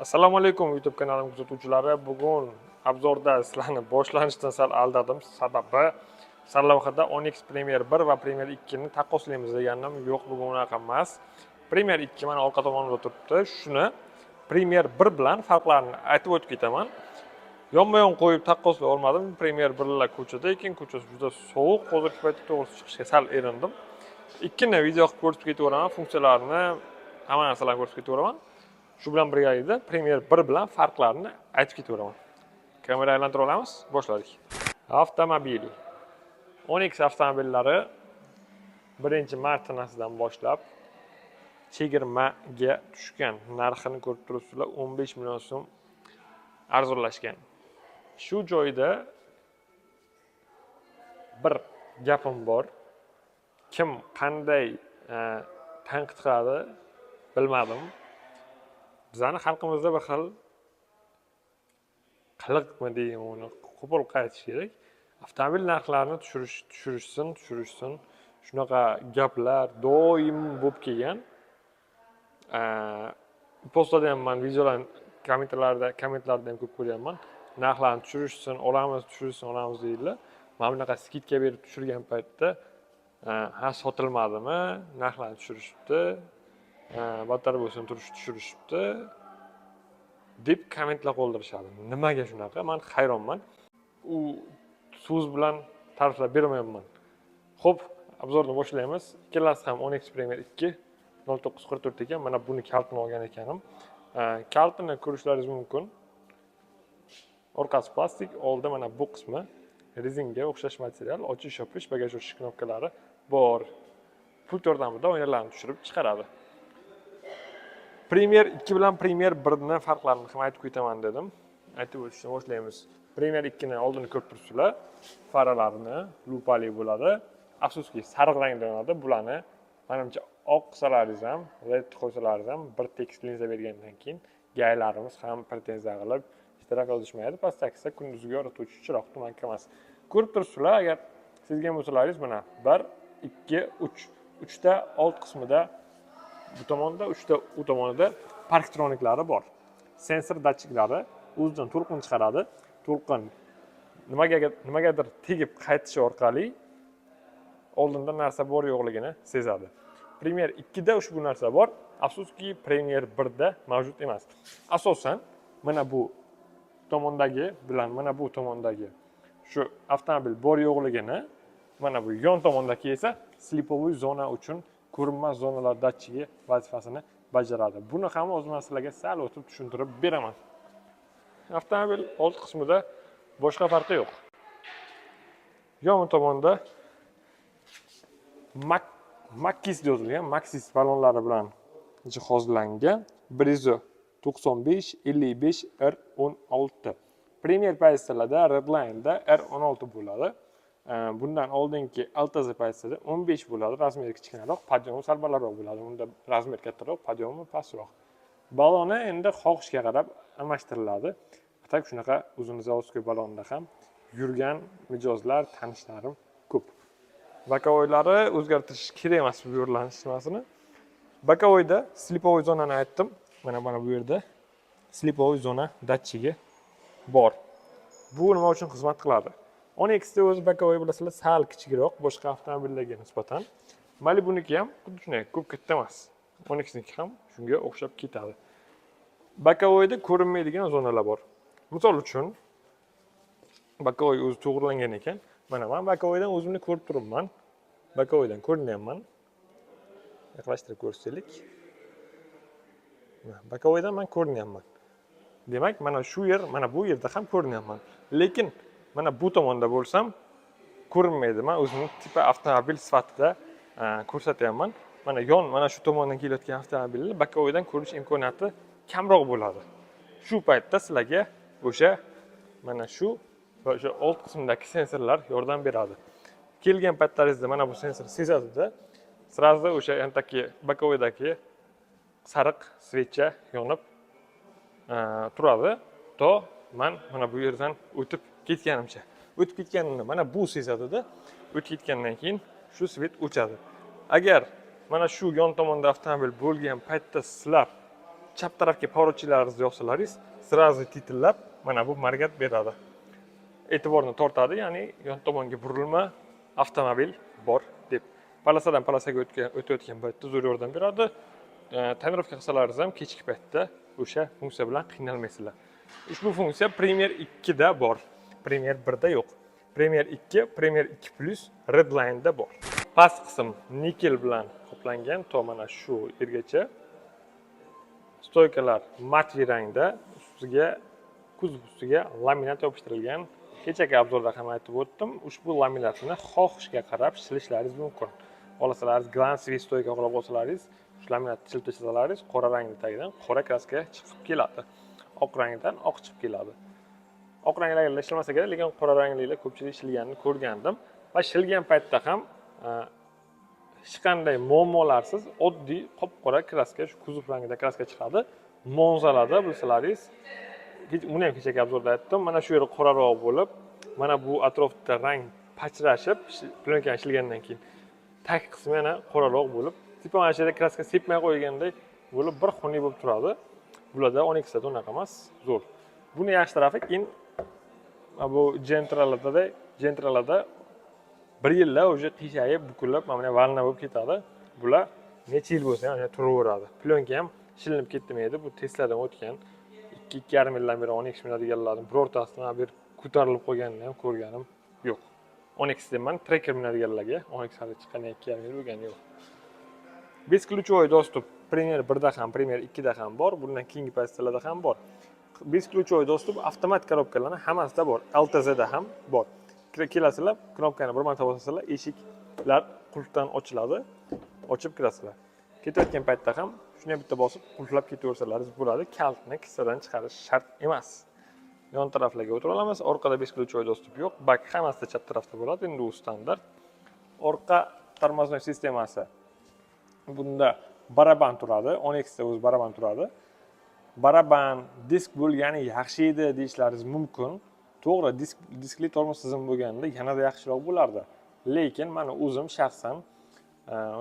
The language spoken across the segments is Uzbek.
Assalomu alaykum, YouTube kanalim kuzatuvchilari. Bugun обзор da sizlarni boshlanishdan sal aldadim. Sababi sarlavhada Onix Premier 1 va Premier 2 ni taqqoslaymiz degandim. Yo'q, bugun unaqa emas. Premier 2 mana orqa tomonimda turibdi. Shuni Premier 1 bilan farqlarini aytib o'tib ketaman. Yonma-yon qo'yib taqqoslay olmadim. Premier 1lar ko'chada ekan, ko'chasi juda sovuq. Hozirgi paytda, to'g'risi, chiqishga sal erindim. Ikkini video qilib ko'rsatib ketaveraman, funksiyalarini, hamma narsalarni ko'rsatib ketaveraman. Shu bilan birgalikda Premier 1 bilan farqlarini aytib ketaveraman. Kamera aylantirib olamiz, boshladik. Avtomobil. Onix avtomobillari 1 martanasidan boshlab chegirmaga tushgan. Narxini ko'rib turibsizlar, 15 million so'm arzonlashgan. Shu joyda bir gapim bor. Kim qanday tanqid qiladi, bilmadim. Bizani xalqimizda bir xil qiliqmi deyman uni, qo'pol aytish kerak. Avtomobil narxlarini tushirish, tushirishsin, tushirishsin. Shunaqa gaplar doim bo'lib kelgan. Postlarda ham man videolar kommentlarda ham ko'p ko'ryapman. Narxlarni tushirishsin, olamiz, tushirishsin, olamiz deydilar. Mana bunaqa скидка berib tushirgan paytda, ha, sotilmadimi, narxlarni tushirishibdi, battar bo'lsin, turish tushirishibdi deb kommentlar qoldirishadi. Nimaga shunaqa? Man hayronman. U so'z bilan ta'riflab bermayapman. Xo'p, обзор ni boshlaymiz. Ikkalasi ham Onix Premier 2 0944 ekan. Mana buni kalitini olgan ekanim. Kalitini ko'rishlaringiz mumkin. Orqasi plastik, oldi mana bu qismi rezinga o'xshash material, ochish, yopish, bagaj ochish knopkalari bor. Pult yordamida oynalarni tushirib chiqaradi. Premier 2 bilan Premier 1 ni farqlarini ham aytib ketaman dedim. Aytib o'tishni boshlaymiz. Premier 2 ni oldini ko'rib turibsizlar. Faralarini lupali bo'ladi. Afsuski, sariq rangda yonadi. Bularni manimcha oq qilsalaringiz ham, LED qo'ysalaringiz ham, bir tekis linza bergandan keyin ГАИ larimiz ham претензия qilib штраф yozishmaydi. Pastdagisi kunduzgi yorituvchi chiroq, tuman emas. Ko'rib turibsizlar, agar sezgan bo'lsalaringiz, mana 1, 2, 3. Uchta old qismida bu tomonda, uchta u tomonida parktroniklari bor. Sensor datchiklari o'zidan to'lqin chiqaradi. To'lqin nimagadir tegib qaytishi orqali oldinda narsa bor yo'qligini sezadi. Premier 2 da ushbu narsa bor. Afsuski, Premier 1 da mavjud emas. Asosan mana bu tomondagi bilan mana bu tomondagi shu avtomobil bor yo'qligini, mana bu yon tomondagi esa слеповой zona uchun ko'rinmas zonalar datchigi vazifasini bajaradi. Buni ham hozir man sizlarga sal o'tib tushuntirib beraman. Avtomobil old qismida boshqa farqi yo'q. Yon tomonda Maxis yozilgan, Maxis ballonlari bilan jihozlangan 195 55 R16. Premier pozitsiyalarda Redline'da R16 bo'ladi. Bundan oldingi Alteza pozitsiyada 15 bo'ladi, размер kichkinaroq, подъём i sal balandroq bo'ladi. Unda размер kattaroq, подъём i pastroq. Baloni endi xohishga qarab almashtiriladi. Так shunaqa o'zini заводской balonda ham yurgan mijozlar, tanishlarim ko'p. Боковой lari o'zgartirish kerak emas bu yerlarni nimasini. Боковой da слеповой zonani aytdim. Mana bu yerda слеповой zona datchigi bor. Bu nima uchun xizmat qiladi? Onixda o'zi боковой, bilasizlar, sal kichikroq boshqa avtomobillarga nisbatan. Malibuniki ham xuddi shunday, ko'p katta emas. Onixniki ham shunga o'xshab ketadi. Боковой da ko'rinmaydigan zonalar bor. Misol uchun, боковой o'zi to'g'rilangan ekan. Mana man боковой dan o'zimni ko'rib turibman. Боковой dan ko'rinyapman. Yaqinlashtirib ko'rsataylik. Mana, боковой dan man ko'rinyapman. Demak, mana shu yer, mana bu yerda ham ko'rinyapman. Lekin mana bu tomonda bo'lsam ko'rinmaydi. Man o'zimni типа avtomobil sifatida ko'rsatyapman. Mana yon, mana shu tomondan kelayotgan avtomobilni боковой dan ko'rish imkoniyati kamroq bo'ladi. Shu paytda sizlarga o'sha mana shu va o'sha old qismidagi sensorlar yordam beradi. Kelgan paytlaringizda mana bu sensor sezadida, сразу o'sha yandagi боковой dagi sariq свеча yonib turadi to man mana bu yerdan o'tib ketganimcha. O'tib ketganimda mana bu sezadida, o'tib ketgandan keyin shu свет o'chadi. Agar mana shu yon tomonda avtomobil bo'lgan paytda sizlar chap tomonga burib, Chap tarafga поворотчиlaringizni yoqsalaringiz, сразу titillab mana bu margat beradi. E'tiborni tortadi, ya'ni yon tomonga burilma, avtomobil bor deb. Polosadan polosaga o'tayotgan paytda zo'r yordam beradi. Tonirovka qilsalaringiz ham kechki paytda o'sha funksiya bilan qiynalmaysizlar. Ushbu funksiya Premier 2 da bor, Premier 1 da yo'q. Premier 2, Premier 2 Plus Redline'da bor. Past qism nikel bilan qoplangan to mana shu yergacha. Stoykalar matviy rangda, ustiga kuzov ustiga laminat yopishtirilgan. Kechagi obzorda ham aytib o'tdim, ushbu laminatni xohishga qarab shilishlaringiz mumkin. Xohlasalaringiz glansiy stoyka qilib olsalaringiz, shu laminatni shilib taslasalaringiz, qora rangni tagidan qora kraska chiqib keladi. Oq rangdan oq chiqib keladi. Oq ranglar ishlamasa kerak, lekin qora ranglilar ko'pchilik shilganini ko'rgandim va shilgan paytda ham hech qanday muammolarsiz oddiy qop-qora kraska, shu kuzov rangida kraska chiqadi. Monzalarda bilsalaringiz, buni ham kechagi obzorda aytdim, mana shu yeri qoraroq bo'lib, mana bu atrofda rang pachrashib, plyonka shilgandan keyin tag qismi yana qoraroq bo'lib, tipa mana shu yerda kraska sepmay qo'yganday bo'lib bir xunuk bo'lib turadi. Bularda Onixda unaqa emas, zo'r. Buni yaxshi tarafi keyin bu Gentralarda bir yilda уже qiyshayib, bukilib, mana bunday valna bo'lib ketadi. Bular necha yil bo'lsa ham turaveradi. Plyonka ham shilinib ketmaydi. Bu testlardan o'tgan. Ikki yarim yildan beri Onix minadiganlarning birortasini mana bu yer ko'tarilib qolganini ham ko'rganim yo'q. Onix deyman, Tracker minadiganlarga Onix hali chiqqaniga ikki yarim yil bo'lgani yo'q. Бесключевой доступ Premier 1da ham, Premier 2da ham bor, bundan keyingi pozitsiyalarda ham bor. Бесключевой доступ avtomat korobkalarning hammasida bor, LTZda ham bor. Kelasizlar, knopkani bir marta bosasizlar, eshiklar qulfdan ochiladi, ochib kirasizlar. Ketayotgan paytda ham shunday bitta bosib qulflab ketaversalaringiz bo'ladi. Kalitni kissadan chiqarish shart emas. Yon taraflarga o'tira olamiz. Orqada бесключевой доступ yo'q. Bak hammasida chap tarafda bo'ladi. Endi u standart. Orqa тормозной sistemasi. Bunda baraban turadi. Onixda o'zi baraban turadi. Baraban disk bo'lgani yaxshi edi deyishlaringiz mumkin. To'g'ri, diskli tormoz tizimi bo'lganda yanada yaxshiroq bo'lardi. Lekin men o'zim shaxsan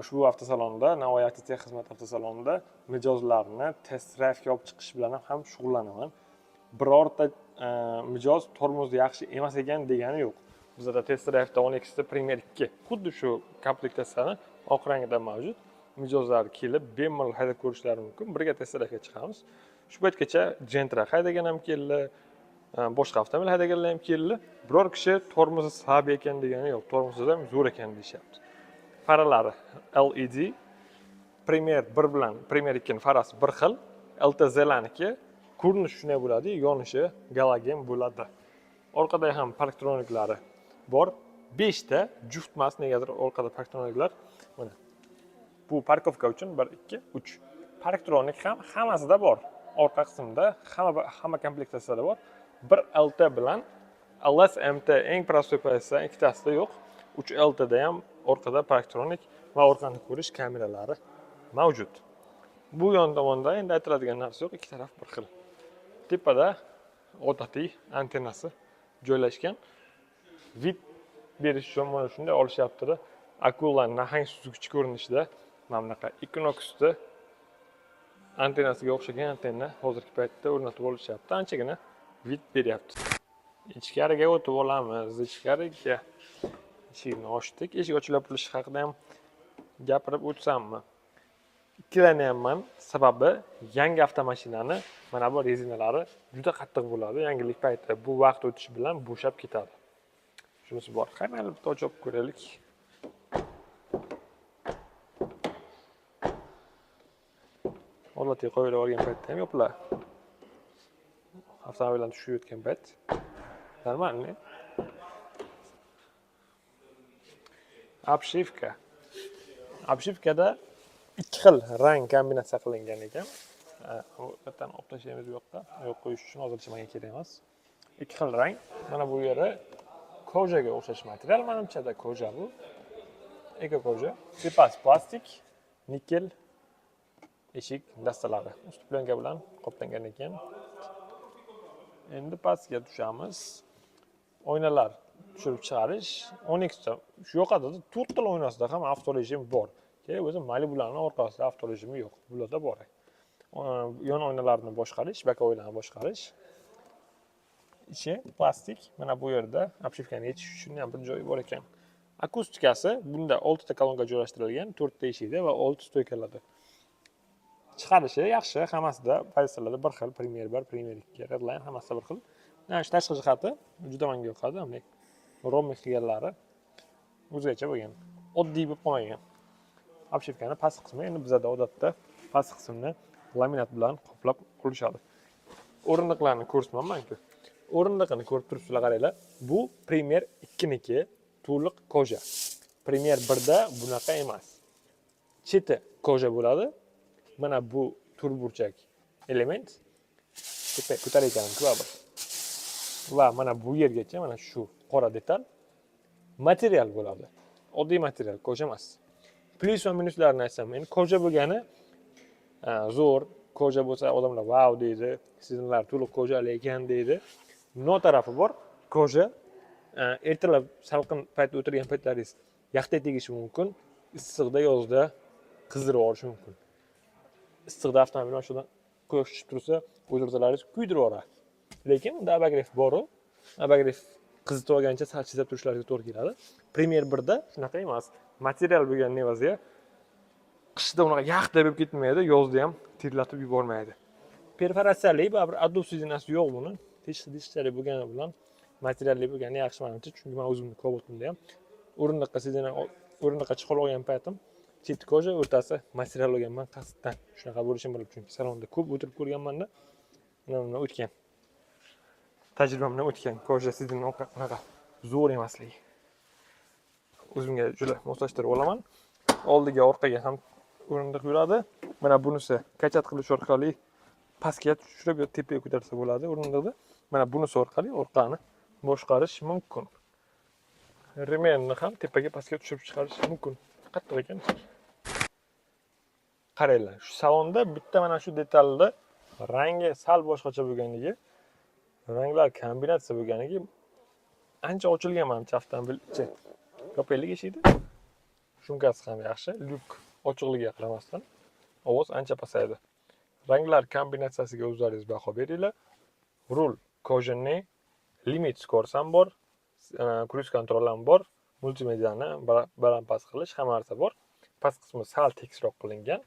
ushbu avtosalonda, Navoiy avtotexnik xizmat avtosalonida mijozlarni test drive'ga olib chiqish bilan ham shug'ullanaman. Birorta mijoz tormoz yaxshi emas ekan degani yo'q. Bizda test drive'da Onixda Premier 2 xuddi shu komplektatsiyani oq rangida mavjud. Mijozlar kelib bemalol haydab ko'rishlari mumkin. Birga test drive'ga chiqamiz. Shu paytgacha Gentra haydagan ham keldi, boshqa avtomobil haydaganlar ham keldi. Biror kishi tormozi слабый ekan degani yo'q, tormozi ham zo'r ekan deyishyapti. Faralari LED, Premier 1 bilan Premier 2 ning farasi bir xil, LTZlarniki ko'rinishi shunday bo'ladi, yonishi galogen bo'ladi. Orqada ham parktroniklari bor. 5 ta juft emas, negadir orqada parktroniklar. Mana bu parkovka uchun 1, 2, 3. Parktronik ham hammasida bor. Orqa qismda hamma komplektatsiyada bor. 1 LT bilan LS MT eng prostoy pozitsiya ikkitasida yo'q. 3 LT da ham orqada parktronik va orqani ko'rish kameralari mavjud. Bu yon tomonda endi aytiladigan narsa yo'q, ikki taraf bir xil. Tepada odatiy antennasi joylashgan. Vid berish uchun mana shunday olishyapti-da. Akula nahang suzgich ko'rinishida mana bunaqa Equinoxda antennasiga o'xshagan antenna hozirgi paytda o'rnatib olishyapti. Anchagina vid beryapti. Ichkariga o'tib olamiz, ichkariga. Eshikni ochdik. Eshik ochilib yopilishi haqida ham gapirib o'tsammi? Ikkilanyapman. Sababi yangi avtomashinani mana bu rezinalari juda qattiq bo'ladi. Yangilik payti bu vaqt o'tishi bilan bo'shab ketadi. Shunisi bor. Qani mayli bitta ochib ko'raylik. Odatiy qo'yilib olgan paytda ham yopiladi. Avtomobildan tushib o'tgan payt normalniy. Обшивка. Обшивкада ikki xil rang kombinatsiya qilingan ekan. Bu yerdan olib tashlaymiz bu yoqqa. Yo'q qo'yish uchun hozircha menga kerak emas. Ikki xil rang. Mana bu yeri kojaga o'xshash material, menimcha-da koja bu. Eko koja. Tepasi plastik, nikel eshik dastalari. Usti plyonka bilan qoplangan ekan. Endi pastga tushamiz. Oynalar tushirib chiqarish Onixda shu yoqadida to'rt xil oynasida ham avtorejim bor. Kerak bo'lsa Malibularning orqasida avtorejimi yo'q. Bularda bor. Yon oynalarni boshqarish, боковой larni boshqarish. Ichi plastik. Mana bu yerda обшивка ni yechish uchun ham bir joyi bor ekan. Akustikasi, bunda oltita kolonka joylashtirilgan, to'rtta eshikda va olti стойка larda. Chiqarishi yaxshi, hammasida pozitsiyalarda bir xil, Premier 1, Premier 2, Redline, hammasida bir xil. Mana shu tashqi jihati juda menga yoqadi. Bunday ромбик qilganlari o'zgacha bo'lgan, oddiy bo'lib qolmagan. Обшивка ni past qismi, endi bizada odatda past qismini laminat bilan qoplab qo'yishadi. O'rindiqlarni ko'rsatmanman-ku. O'rindiqini ko'rib turibsizlar, qaranglar. Bu Premier 2niki to'liq кожа. Premier 1da bunaqa emas. Cheti кожа bo'ladi. Mana bu to'rtburchak element tepaga ko'tarayotganim baribir. Va mana bu yergacha mana shu qora detal material bo'ladi. Oddiy material, кожа emas. Plyus va minuslarini aytsam, endi кожа bo'lgani zo'r, кожа bo'lsa, odamlar "Vau" deydi, "Сиденье lar to'liq кожа li ekan" deydi. Но tarafi bor, кожа ertalab salqin paytda o'tirgan paytlaringiz yaxday tegishi mumkin, issiqda, yozda qizdirib yuborishi mumkin. Issiqda avtomobil mashinada quyosh tushib tursa, o'tirsalaringiz kuydirib yuboradi. Lekin unda обогрев boru, обогрев qizitib olgancha sal chizab turishlariga to'g'ri keladi. Premier 1da shunaqa emas. Material bo'lgani evaziga qishda unaqa yaxday bo'lib ketmaydi, yozda ham terlatib yubormaydi. Perforatsiyali baribir отдув сиденье si yo'q buni. Teshik teshikchali bo'lgani bilan materialli bo'lgani yaxshi manimcha, chunki man o'zimni Cobaltimda ham o'rindiqqa сиденье, o'rindiqqa chiqib olgan paytim cheti кожа, o'rtasi material olganman qasddan. Shunaqa bo'lishini bilib, chunki salonda ko'p o'tirib ko'rganmanda, undan o'tgan. Tajribamdan o'tgan кожа сиденье unaqa zo'r emasligi. O'zimga juda moslashtirib olaman. Oldiga, orqaga ham o'rindiq yuradi. Mana bunisi качать qilish orqali pastga tushirib yo tepaga ko'tarsa bo'ladi o'rindiqni. Mana bunisi orqali orqani boshqarish mumkin. Ремень ni ham tepaga, pastga tushirib chiqarish mumkin. Qattiq ekan. Qaranglar, shu salonda bitta mana shu detalda rangi sal boshqacha bo'lganligi, ranglar kombinatsiya bo'lganligi ancha ochilgan manimcha avtomobil ichi. Yopaylik eshikni. Шумка si ham yaxshi, lyuk ochiqligiga qaramasdan ovoz ancha pasaydi. Ranglar kombinatsiyasiga o'zlaringiz baho beringlar. Rul кожаный, limit скорость ham bor, круиз контроль ham bor, multimediani baland past qilish, hamma narsa bor. Past qismi sal tekisroq qilingan.